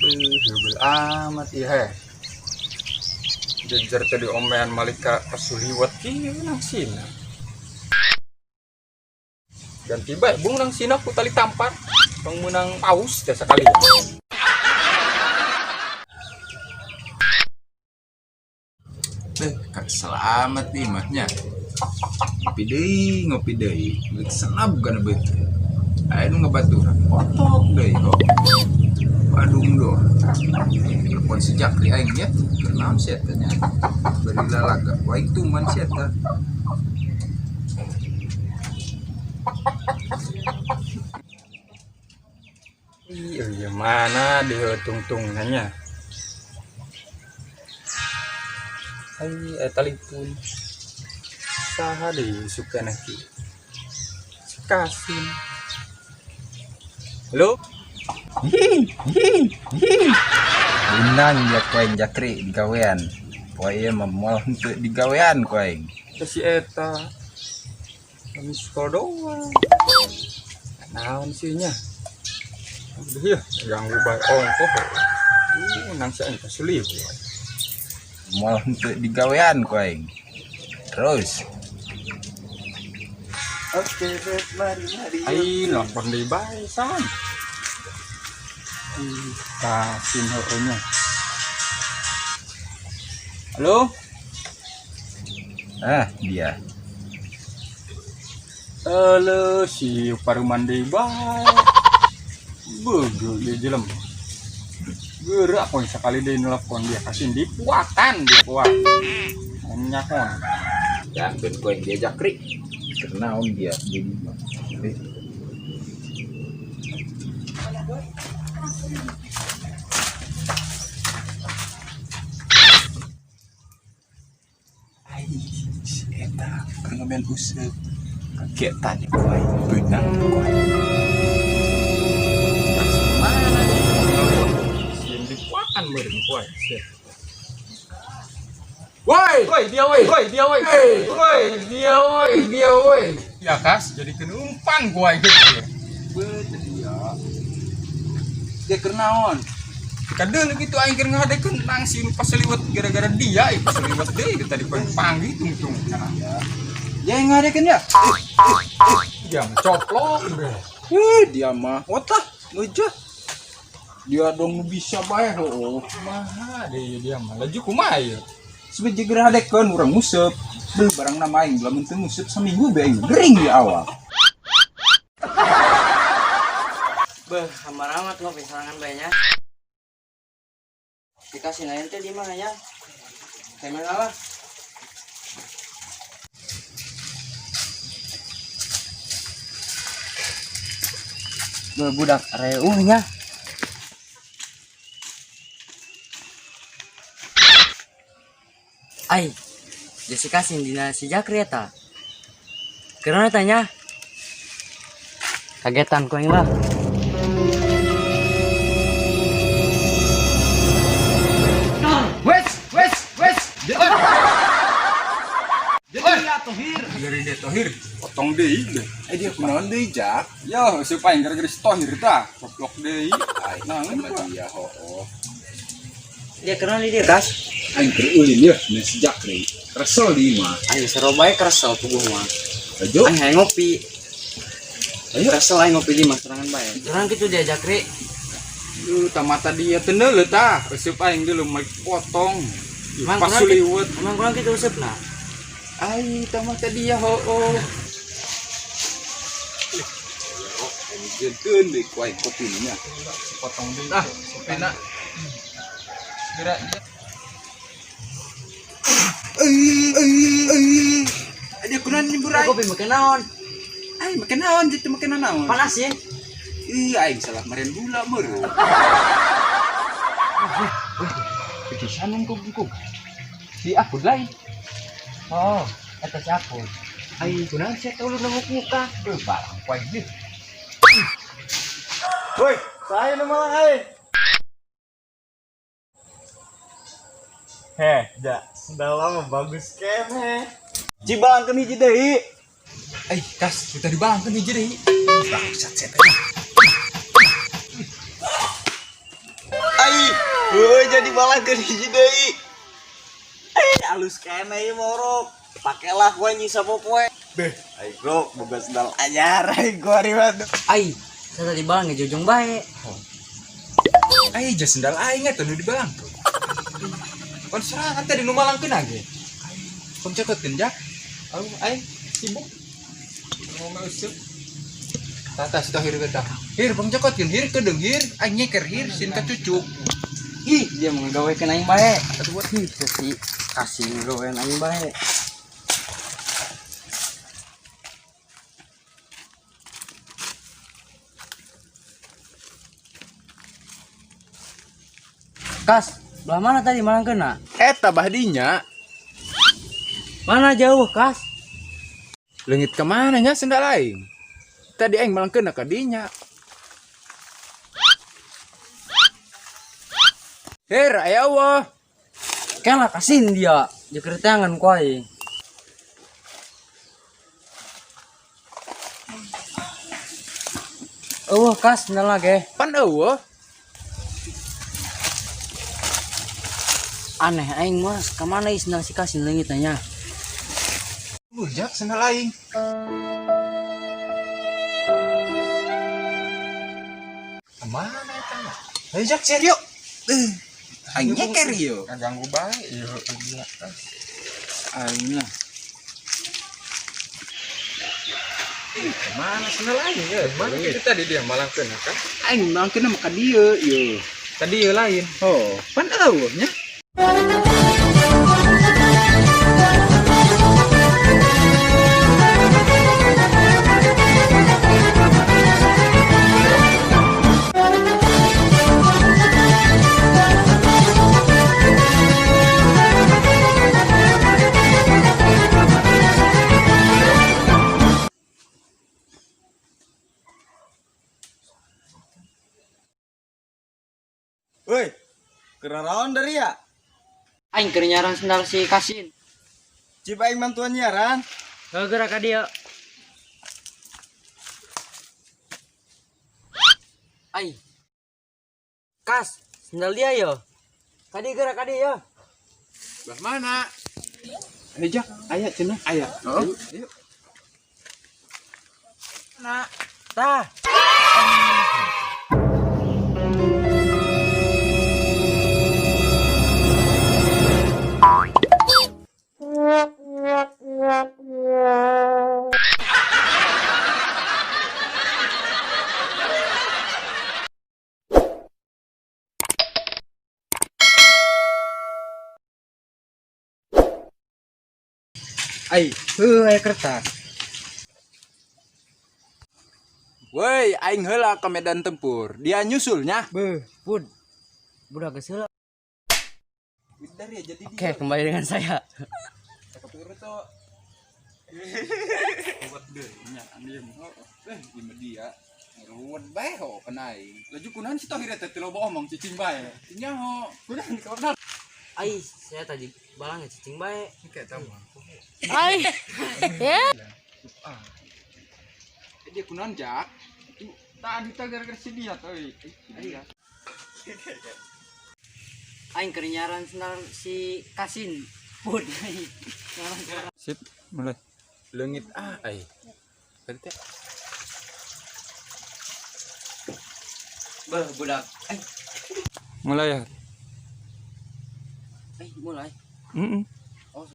Heubeul amat ieu heh. Jejer tadi omean malika pasuliwat kieu nang sina. Ganti bae bung nang sina ku tali tampar. Tong meunang paus teh sakali. Eh, kak selamat nih mahnya. Ngopi deui, ngopi deui. Geus senab kana beuteung. Aya nu ngabaturan otok deui kok. Badung doh. Telepon si Jakri aing ya. Keur naon sia teh nya. Bari lalaga. Ku aing tuman sia teh. Iya, iya mana dia tungtung nanya. Ai telepon. Saha deui suka ki. Si Kasim. Halo? Hi, hi, hi. Benang ya ku aing Jakri digawean. Poe ieu mah moal henteu digawean ku aing. Si eta. Kami sekolah doang. Naon sih nya? Aduh ya, ganggu bae ongkoh. Nang si aing kasuliwat. Moal henteu digawean ku aing. Terus. Oke, Beb, mari, mari. Ai nelpon deui bae san. Ih, Kasim heueuh nya. Halo? Ah, dia. Halo, si paruman deui bae. Beugeu ieu jelema. Gerak poe sakali deui nelpon dia Kasim dipuatan dia kuat. Nanya kon. Ya, ben ku aing dia Jakri. Keur naon dia jadi mah. Eh. Ai, si eta keur ngomean useup. Kagetan ku aing beunang ku aing. Mana dia nelpon? Sieun dipuatan meureun ku aing. Sia. Woi, Woi, dia woi, woi, dia woi. Woi, dia woi, dia woi. Ya kas, jadi kenumpang gua itu. Betul dia. Dia keur naon? Kadang gitu aing keur ngadekeun nang si nu paseliwet gara-gara dia, ih paseliwet deui tadi poe panggih tungtung. Ya. Dia yang ngadekeun ya? Dia mah coplok be. Eh, dia mah otah ngejah. Dia dong bisa bae heuh. Kumaha deui dia mah. Laju kumaha ieu? Sebenernya geura hadekeun urang nguseup. Beuh barang nama aing lamun teu nguseup saminggu be aing gering di awal. Beuh, hambar amat ngopi sorangan bae nya. Dikasih lain teh di mana nya? Kayak lah. Beuh, budak reuh nya. Ai, Jessica sindina si Jakri eta. Kenapa tanya? Kagetan ku aing lah. Wes, wes, wes. Dari dia Tohir, potong deui deh. Eh dia kunaon deui Jak? Yo, supaya gara-gara si Tohir tah, coplok deui. Aing Nah, sama apa? dia hooh. Dia kenal di dia kas. Aing keur ulin ya, na si Jakri. Kesel di mah. Aing seru bae kesel tubuh mah. Ayo, Aing hayang ngopi. ayo. Kesel aing ngopi di mah serangan bae. Serangan gitu dia Jakri. Duh, tamata dia teu neuleuh tah. Useup aing dulu mah potong. Emang Pas kurang suliwet. Emang kurang gitu useup nah. Ai, tamata dia hooh. Jenteun deui ku aing kopi nya. Potong deui. Ah, kopina. Gerak dia. Eh, eh, eh. Dia kunaon nyembur aing? Kopi make naon? Aing make naon jitu make naon? Panas sih. Ih, aing salah meren gula meureun. Pikisan kung Si aku lain. Oh, eta si aku. Ai, kunaon sih teh ulun nemu muka. Beuh, barang ku aing deui. Woi, saya nu malah ai. Heh, ja, sendal lama bagus kene. Cibangkeun hiji deui. Eh, kas, kita dibangkeun hiji deui. Bangsat sia teh. Ai, Heuh jadi balangkeun hiji deui. Eh, alus keneh ieu morok. Pakelah ku anjing sapopoe. Beh, aing rok boga sendal anyar aing gua ari mah. Ai, saya tadi balang ngejojong bae. Ai ja sendal aing eta nu dibalangkeun. Kon serangan tadi nu malangkeun age. Kon cokotkeun jak. Aduh, aing sibuk. Ngomong useup. Tata si Tohir beta. Hir bang cokotkeun hir kedeung hir, aing nyeker hir sin kacucuk. Ih, dia mau ngagawekeun aing bae. Ih, si kasih ngagawean aing bae. Kas, belah mana tadi malang kena? Eta bahdinya Mana jauh, Kas? leungit kemana nya sendal aing? Tadi aing malangkeun ka dinya. Hir aya eueuh. Kela kasin dia, jeker tangan ku aing. Eueuh, Kas, sendal ge. Pan eueuh. Aneh aing mah, kamana ieu sendal si Kasin leungit nya? Jak sendal aing. Kemana eta mah? Ayo jak share yuk. Aing nyeker yuk. Ngaganggu bae ieu gila. Aing lah. Kemana sendal aing ya? Mana itu tadi dia malangkeun kan? Aing malangkeun mah ka dieu ieu. Tadi ieu lain. Oh, pan eueuh nya. Woi, keraraon dari ya? Aing keur nyaran sendal si Kasin. Cip aing bantuan nyaran. Geura ka dieu. Ai. Kas, sendal dia yo. Kadi geura ka dieu yo. Belah mana? Ayo jak, aya cenah, aya. Ayo. Ayo. Nah, Tah. Ai, heuh aya kertas. Woi, aing heula ke medan tempur. Dia nyusulnya. Beuh, pud. Budak geus heula. Dari ya jadi Oke, kembali dengan saya. Buat deui nya diem. Eh, ieu mah dia. Ngeruwet bae ho kana aing. Laju kunaon si Tohir eta teh loba omong cicing bae. Nyaho. Kunaon kabar? Ai, saya tadi balang cicing bae. Kayak tahu. Ai. Ah, Eh, dia kunaon jak? tadi teh gara-gara si dia tuh. Eh, si dia. Aing keur nyaran sendal si Kasin. Pud. Nyaran. Sip, mulai. Leungit ah ai. Tadi teh Beuh, budak. Ai, Mulai ya. ai mulai. Heeh.